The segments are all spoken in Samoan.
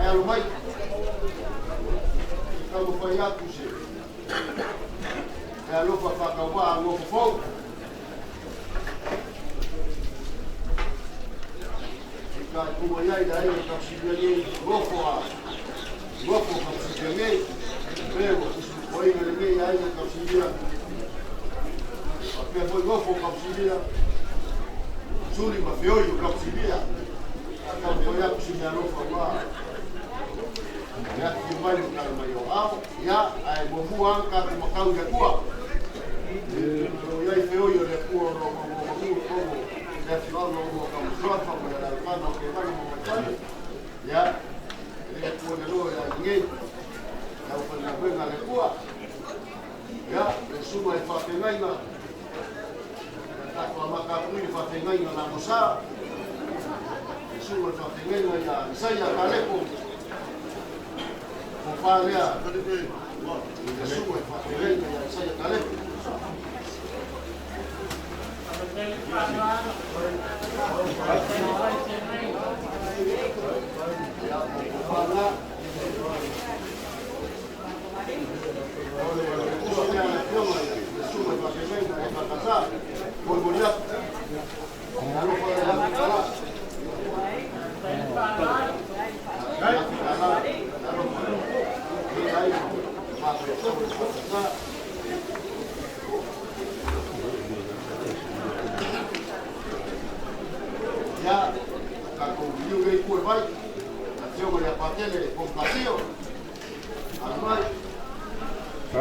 Ae alo mai, taumafai atu se meaalofa faatauvaa nofo fou. Itaituga i ai le aiga Tapsiviagei, nofo a nofo Tapsiviagei, pe ua tusituaina lenei aiga Tapsivia, faapea foi nofo Tapsivia, suli ma feoi o Tapsivia. Taumafai atu se meaalofa ua le afifio mai ma tala mai o ao, ia, ae muamua lava tatou matau i le Atua. O lo o i ai feoi o le Atua o lo o manumanumu i totonu o le afioaga o Tamasoafa ma le alaalafaga o Kevaga ma Vaifale. Ia, e le Atua le loa ia lenei, le aufaigaluega a le Atua. Ia, le susuga i le faafeagaiga, tatou amata atu i le faafeagaiga Lagosa, le susuga i le faafeagaiga ia Isaia Kaleko, tofa lea i le susuga i le faafeagaiga ia Isaia Kaleko. Ia, o le tofa lena, o le uso lea a le afioga i le susuga i le faafeagaiga EFKS, molimoli atu. Alofa le $1,000. $1,000, alofa. E ai, matou EFKS. Ia, tatou liliu nei i tua e vai, afioga ia Patele Ponifasio, alo mai.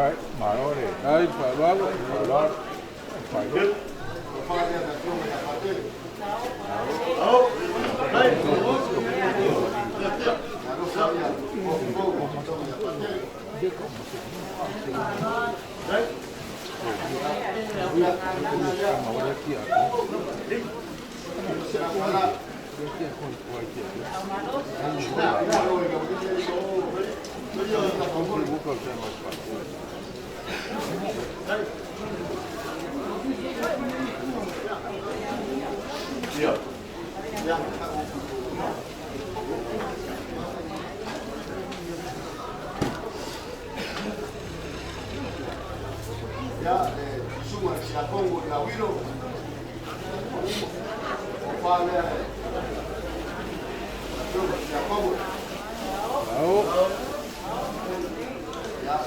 Ai, malo le. Ai, faaaloalo, faaaloalo. Faaaloalo. Tofa lea le afioga ia Patele. Alofa ia fofo afioga ia Patele. Tauilo, o Falea, Iakobo. Ao. Ia,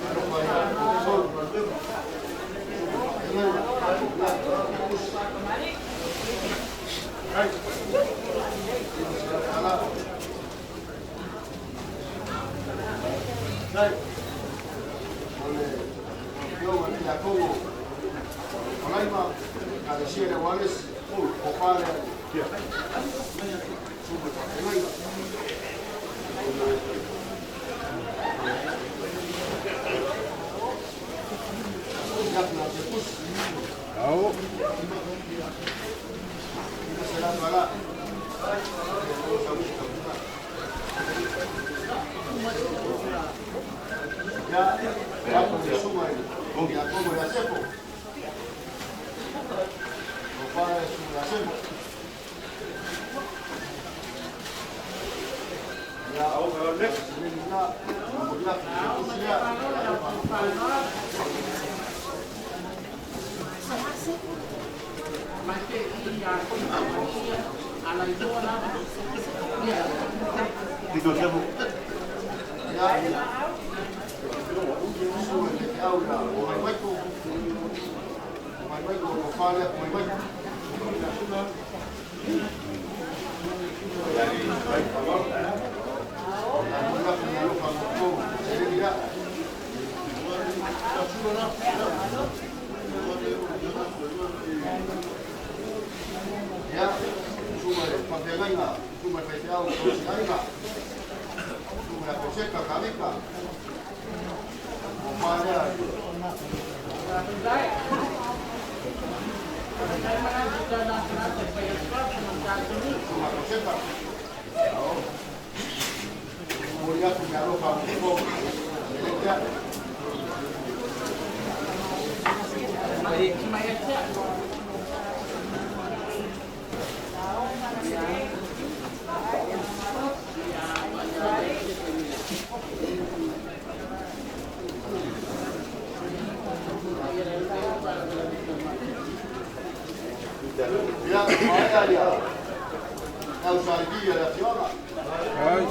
alofa ia Solo, Ao. Ai.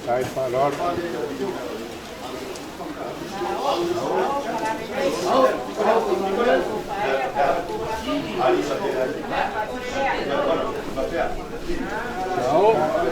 Ai, falor. Ao. Falor.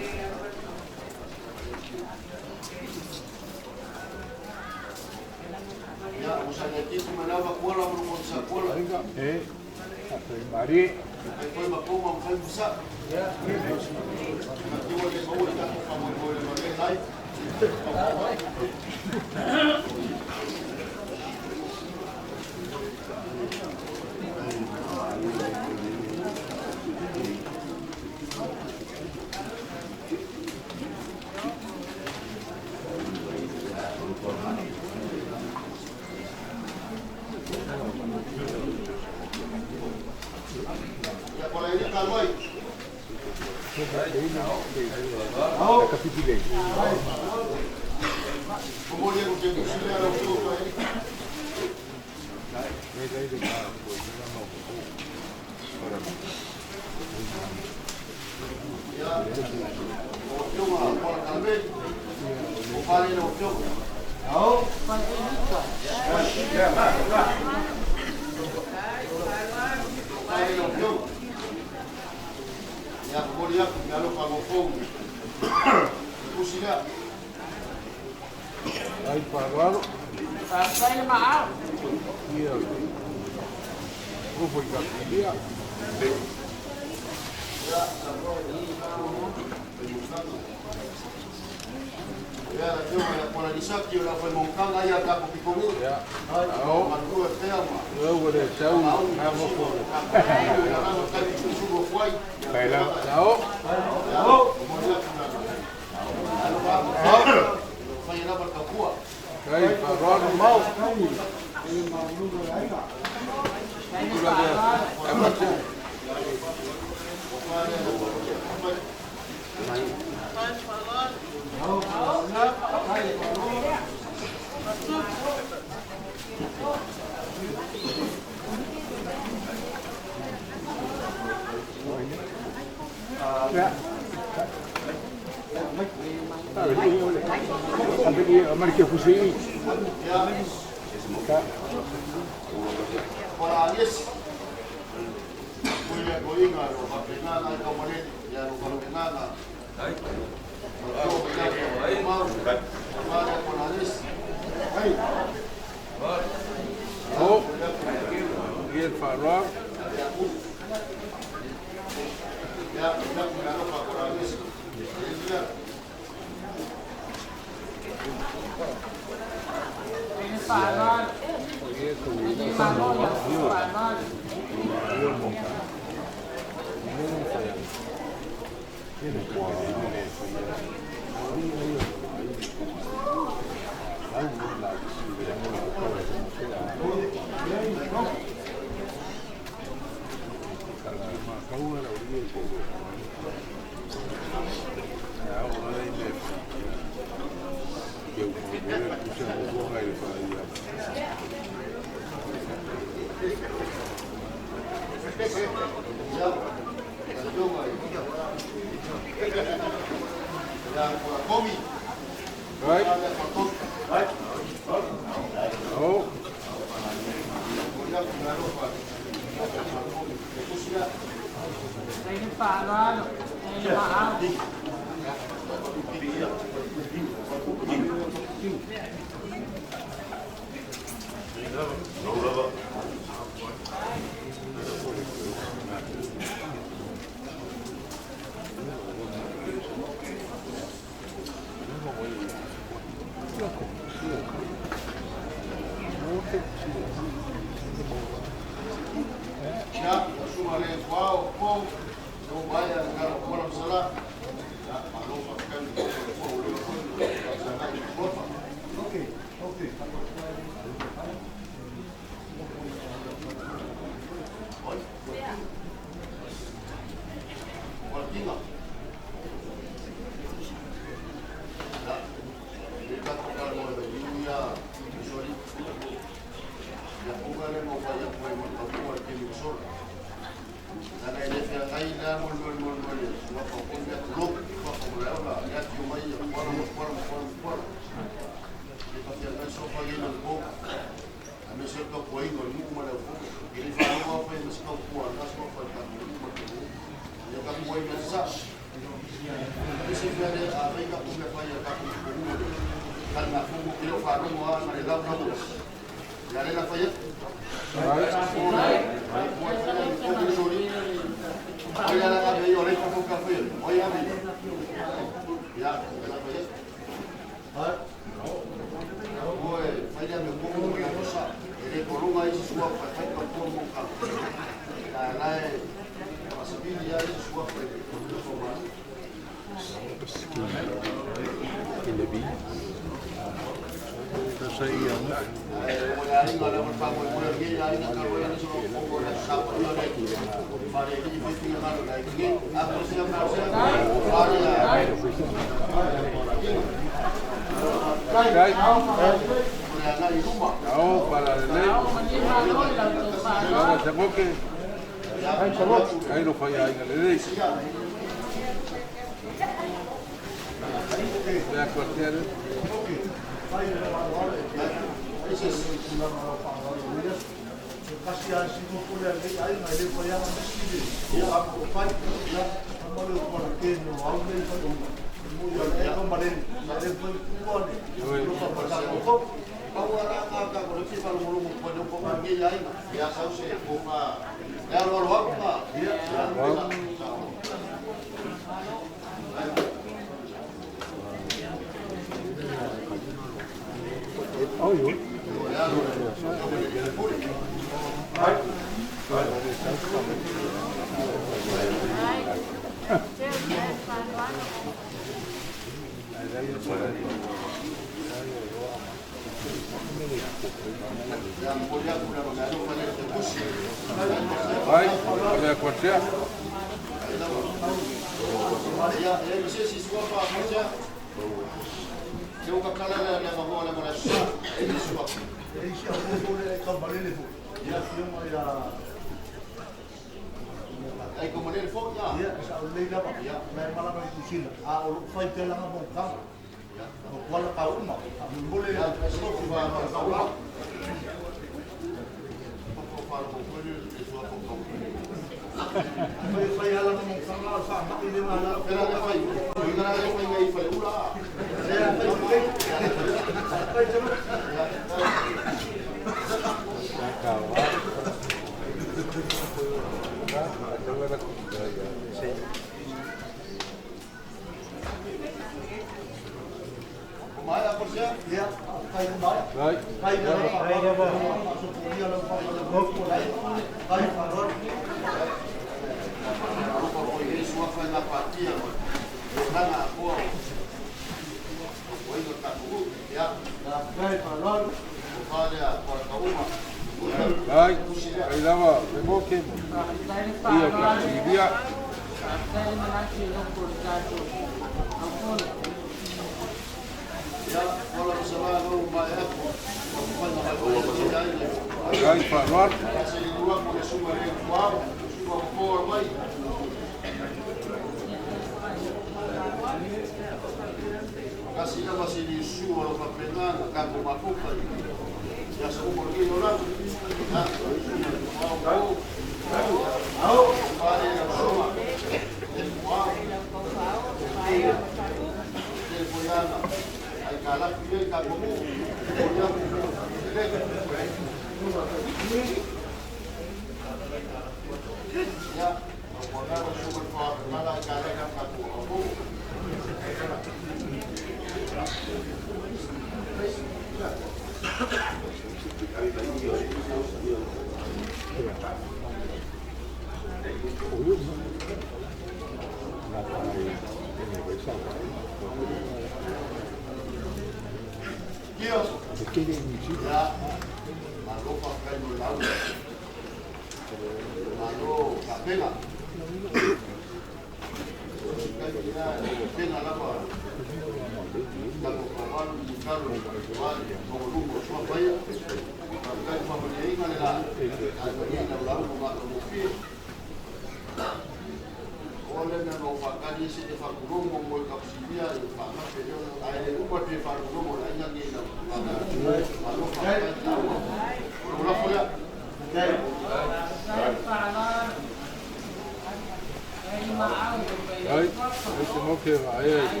Ai, ai te moke vaea i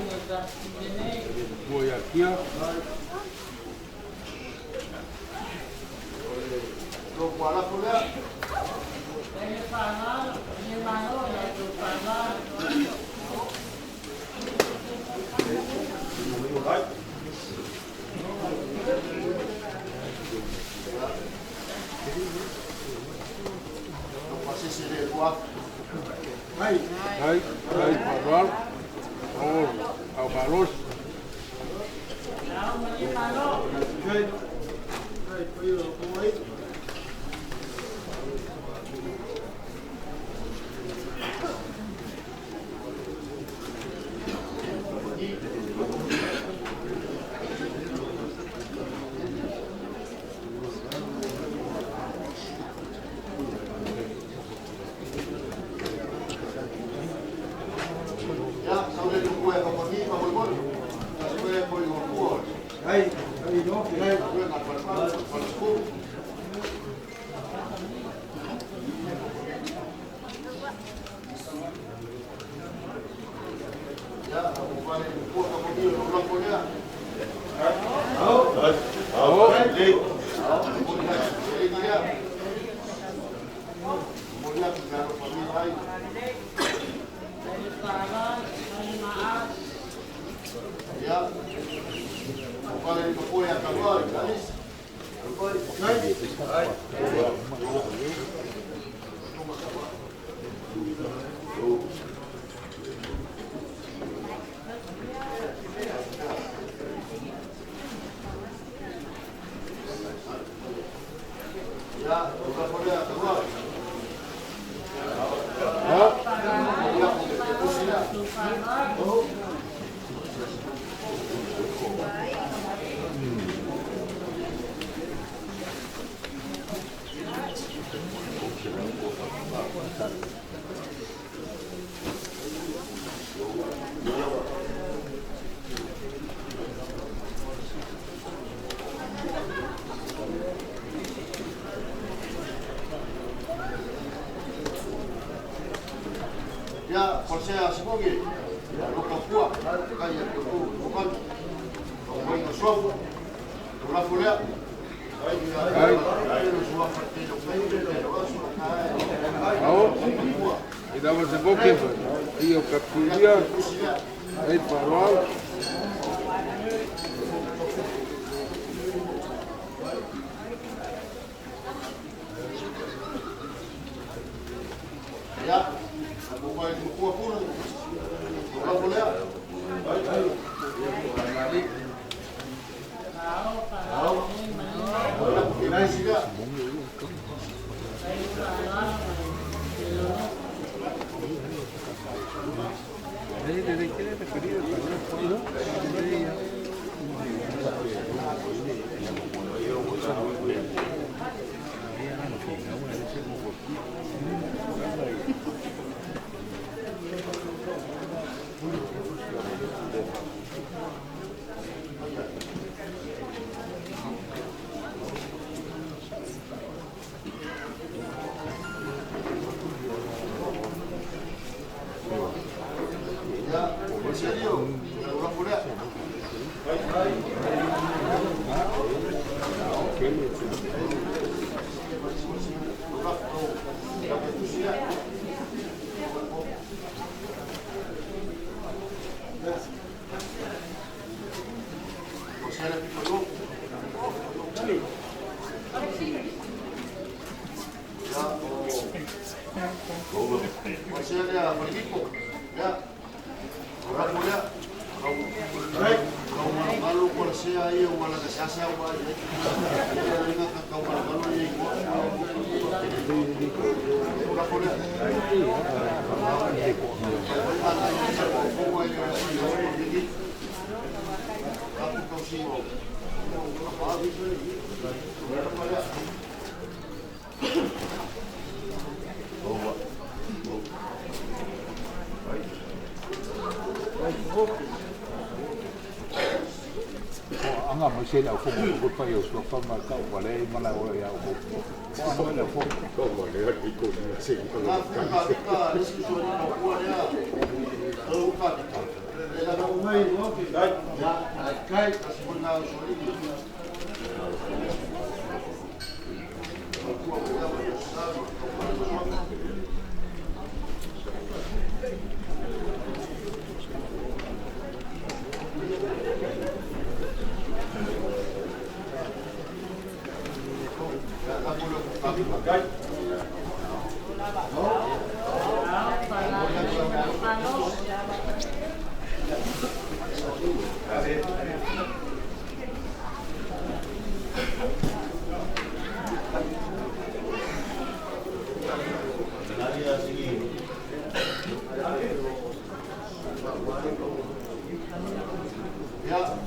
le matua ia Kia. Ai, ai, faaaloalo. O au malosi. E dava se boca, e o capulia, ai faaaloalo. Aga mai se le au fongo ko pa yo so fa ma ka wa le ma la o ya o ko. Mo le fongo. Ko ma le ha ko ni se ko Ka ka ka lisi so ni ko ko lea. O ka ka. Le la no mai o ki. Ya, kai ka se na so ni. Ya,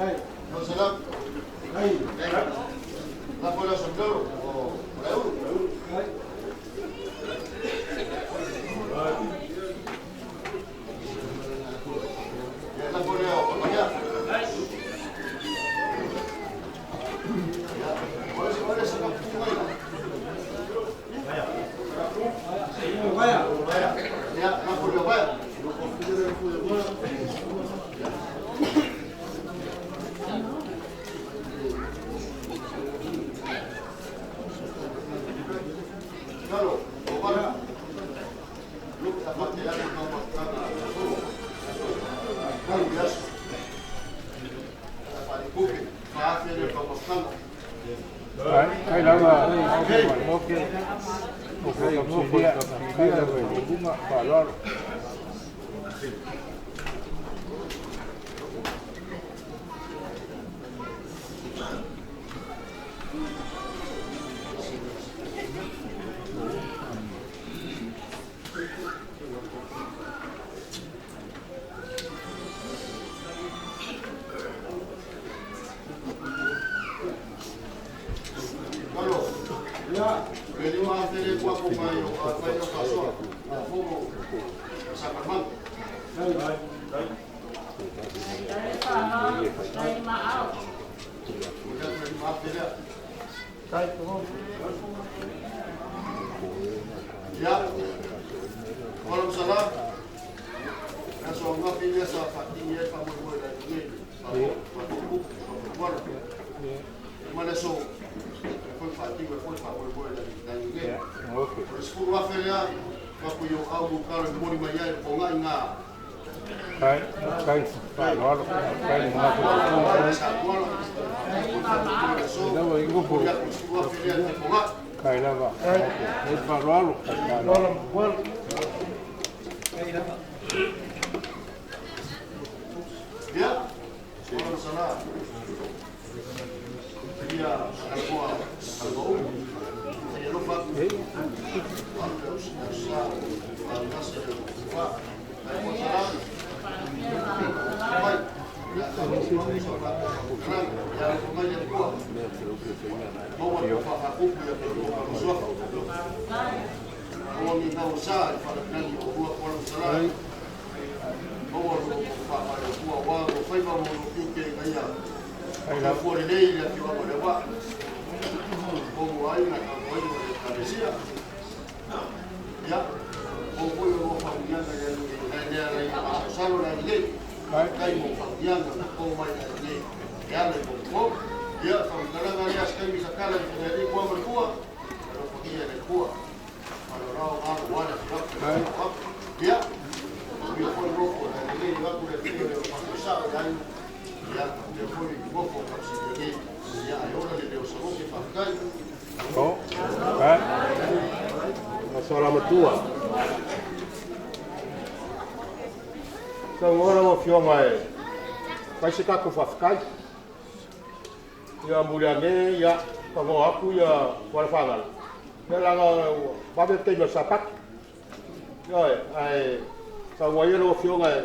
Salam. La foi la sombrero o la euro. La foi la papaya. Olha essa Kai lava. Okay. Kai lava. Bunga balor. Ya, waalaikumsalam. Kai lava. Okay. Ya, waalaikumsalam. Ya, Vai se kako fafikai. Ia muliane ia pago aku ia wala. Ia langa babe te no sapak. Ia ai sa wa ia lo fionga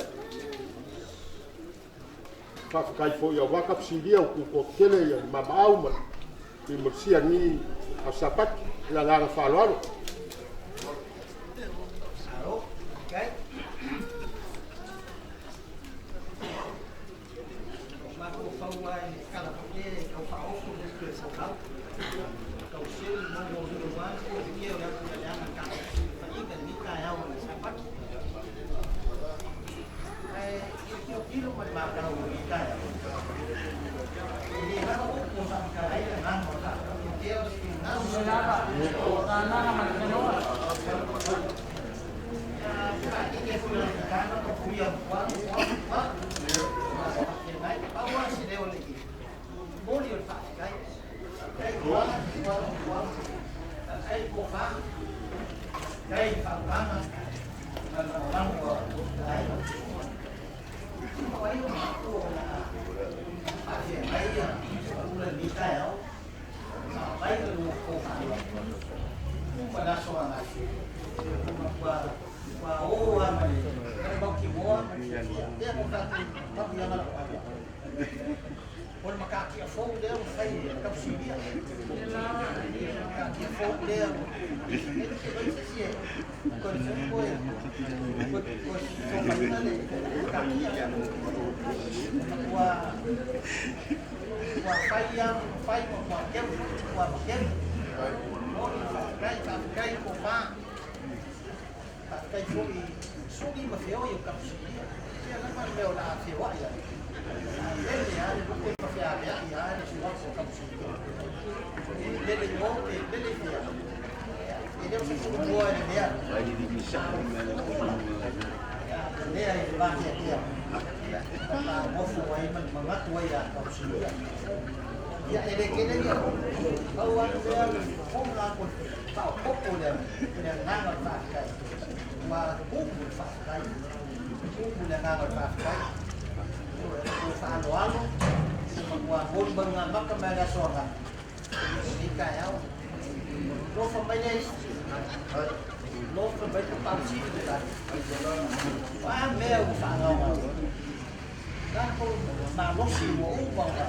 fafikai fo ia waka psilia ku ko kele ia mamau ma i mursia ni a sapak la langa faloaro. Okay. fou lea ua fai e tausilia. Taatia fou lea e te vai se isi e toe toe toe sofaina le taatia. Ua ua fai lava ma fai ma ua keu foi ua keu. Moni faafetai, faafetai ko ma. Faafetai foi i suli ma feoi o Kapusilia. Ia lava le mea o le a feoai ai. A lele lava le lupe ma feaveai lava le suafa o Kapusilia. E lele i o pe lele i fea. E le o se kulumua i le mea. A o le pula. Ia lea i le vateatea. Ma nofo ai ma le manatu ai ia Kapusilia. Ia e le tele ia. Pau lava le mea o le fofoga faaopoopo le agaga o le faafetai. Ua tumu le faafetai, tumu le agaga o le faafetai. Ua faaaloalo, ua molimauga maka mai le aso ananafi i lenei taeao. Lofa mai le isi, lofa mai le pausili le tatou. O a mea ua faagaogao? Tatou malosi ua uma ona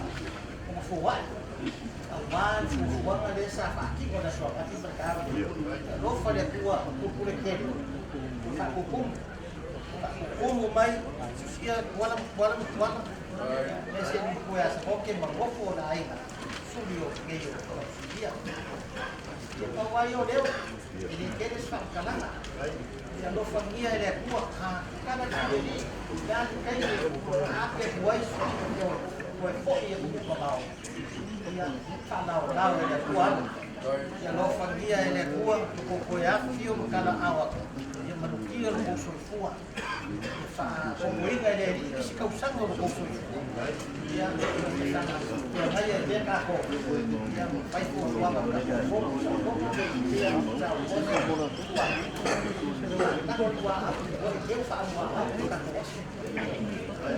foai. Aua le fuafuaga lea sa faatino le aso ananafi ma le taeao nei. Alofa le Atua pupule tele, faapupumu, faapupumu mai, susia tuala ma tuala ma tuala. Me se ni koe a sa ma nofo o le aiga, suli o nei o tausilia. Ia pau ai o leo, e le tele se faamatalaga. Ia alofagia e le Atua, a kala le ni, le a le taimi e ake atu ai toe foi e kuku mamao. Ia faalaolao e le Atua ala. Ia alofagia e le Atua, kokoe afifio ma kala ao atu. Ia manutia lo kou soifua. Ia faaopoina e le Alii nisi tausaga o lo kou soifua. Ia saga feagai ai pea tatou. Ia fai fuafuaga o tatou fono saoloto. Ia saoloto ua tatou muaau ua i teu faamuaau o tatou aso.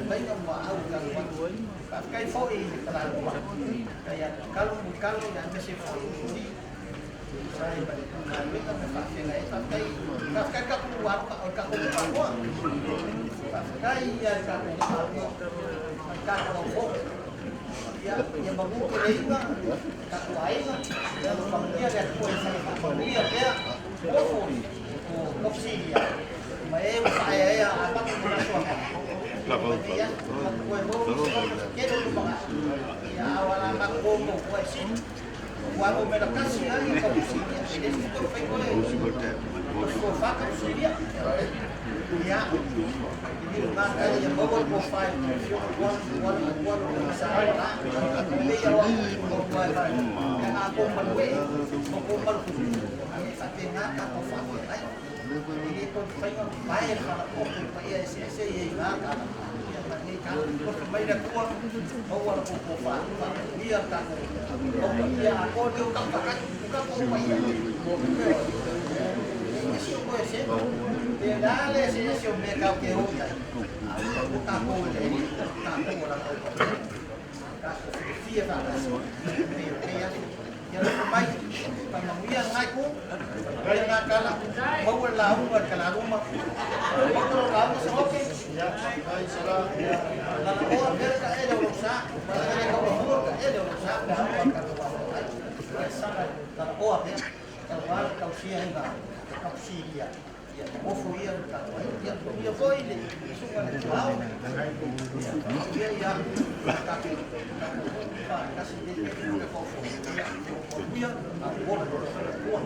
Maiga muaau o tatou aso. Faafetai foi i le talaluma. Faafetai ia Kalo Mulitalo ia aemaise foi o Suli. Sai ma le galuega ma faafeagai ai. Faafetai, faafetai le tatou o le tatou atoa. Faafetai ia le tatou atoa. Ma le tatou aufo. Ia, ia manuteleina tatou aiga. Ia alofagia le Atua ia saga faamanuia pea. Ofo o Tausilia. Ma e ua faaeaea amata mo le aso ananafi. Ia, ma toe maua nisi o tele o lumanai. Ia, a o ala matou outou koa e sili. Ua numera kasi ai ia Tausilia. E le se toe fai koe tofa Tausilia. Ia, i ngā ia maua le tofa i le fioga tuala, tuala, tuala, o sa la. Me ia o o tua e vai. Ia ngā kō malu e, o kō malu kuku. E whate ngā ka kō whate ai. I le tō whainga pae le whala o koe pa ia ese ese i e ngā kala. Ia ma nei ka lofa mai le Atua, maua la kō kō wha, wha, ia tātou. Maua ia a kō te o kau whakai, o kau kō pa ia. E si o koe se, te la le se se o me kau ke o iai. O tātou e le eri, tātou o la kau pa. Tātou whiwhia whakasi. Te o te aso. Ia lofa mai, pamanuia ngai ku, pamanuia ngā kala, maua le lauga le kalaluma, maua le lauga sa oke. Lala oa pera ka ele o lou sa, lala le kau mahua ka ele o lou sa, pe au ka ai. Ia saga lala oa pera, tau wā tausia hinga, tausiria. Ia ofo ia le tātou ai. Ia ia foi le suka le tuau. Ia ia tātou tātou whakasi le te te fofo. Ia ia a ola ua.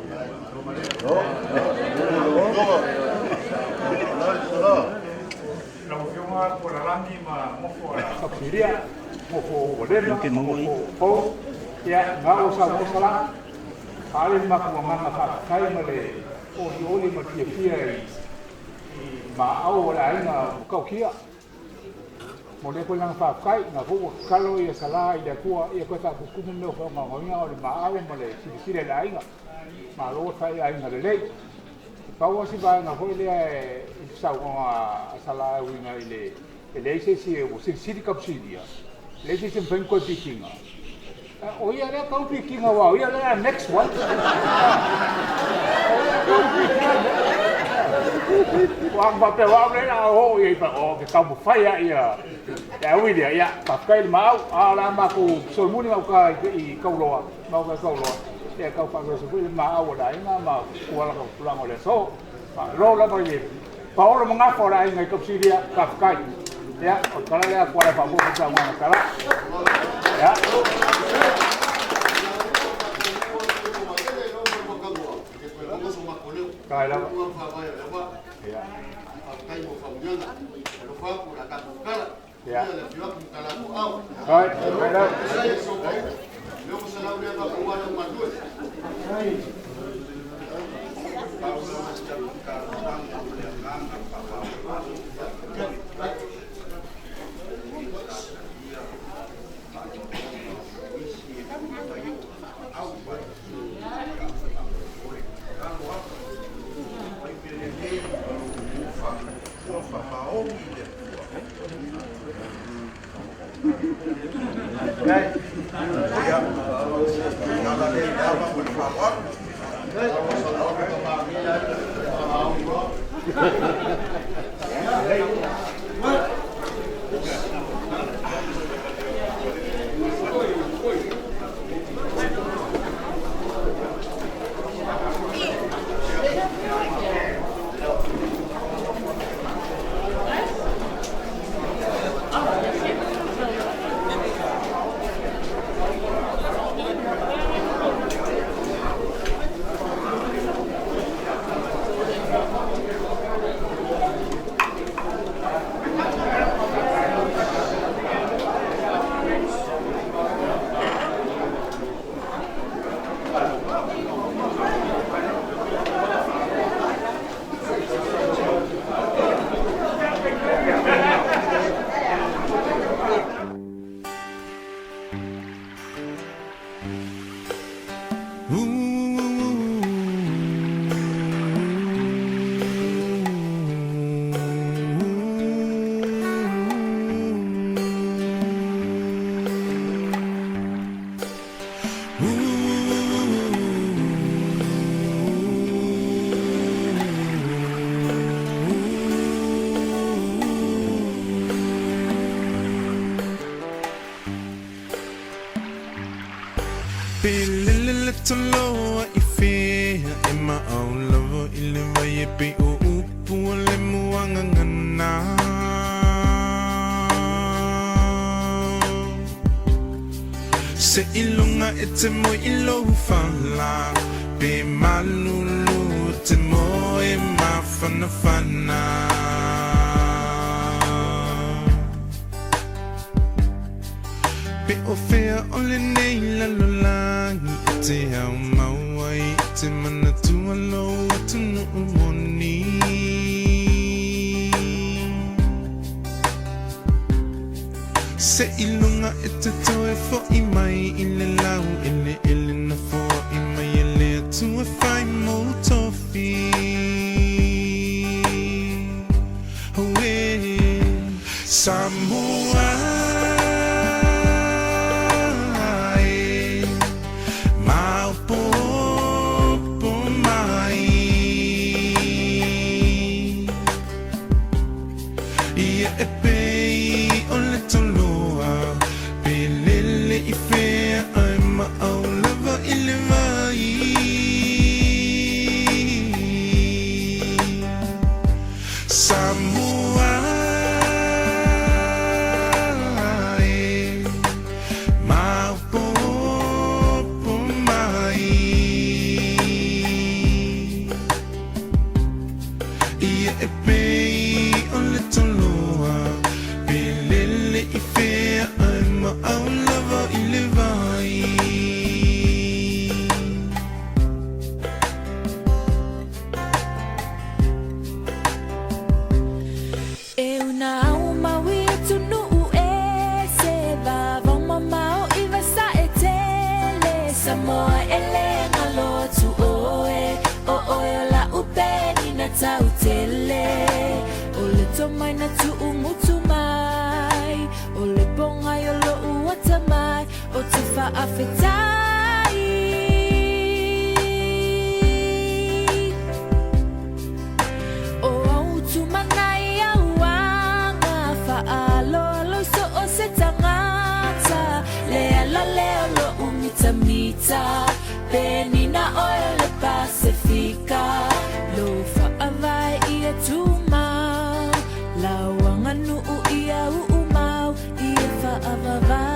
Lau Afioga po o lalagi ma mofo a Tausilia, mofo ua leva, mofo fou, ia, na ua saunoa Sala, faaali le matou agaga faafetai ma le olioli ma le fiafia i maau o le aiga Matautia. Mo lea foi le agaga faafetai, na foi ua tatalo ia Sala i le Atua ia toe faaputumu mea o faagaogaoina o le maau ma le silasila i le aiga. Malo le fai aiga lelei. E pau lava si vaega foi lea i le saunoaga a Sala e uiga i le e leai se isi ua silisili Kapusilia, e leai se isi e mafai ona toe pikiga. O ia lea tau pikiga aua o ia lea next one. O ia tau pikiga. Ua faapea o au lea o le a oo i ai, o ke taumafai lava ia Ae ui i lea, ia, faafetai i le maau, a o le a matou solomuli gauta i Tauloa, maota i Tauloa, ia tau faasoaso foi le maau a le aiga ma tulaga tulaga o le aso. Faamalo lava i le paolo ma gafa o le aiga i Tausilia, faafetai. Ia, o le tala lea a Tuala e faaopoopo i le saunoaga a Sala. Ia. Faafetai lava. Ia. Ia. Ai, faafetai lava. Anita, Penina oe o le Pasefika. Lou faavae ia tumau, lau aganuu ia uumau, ia faavavau.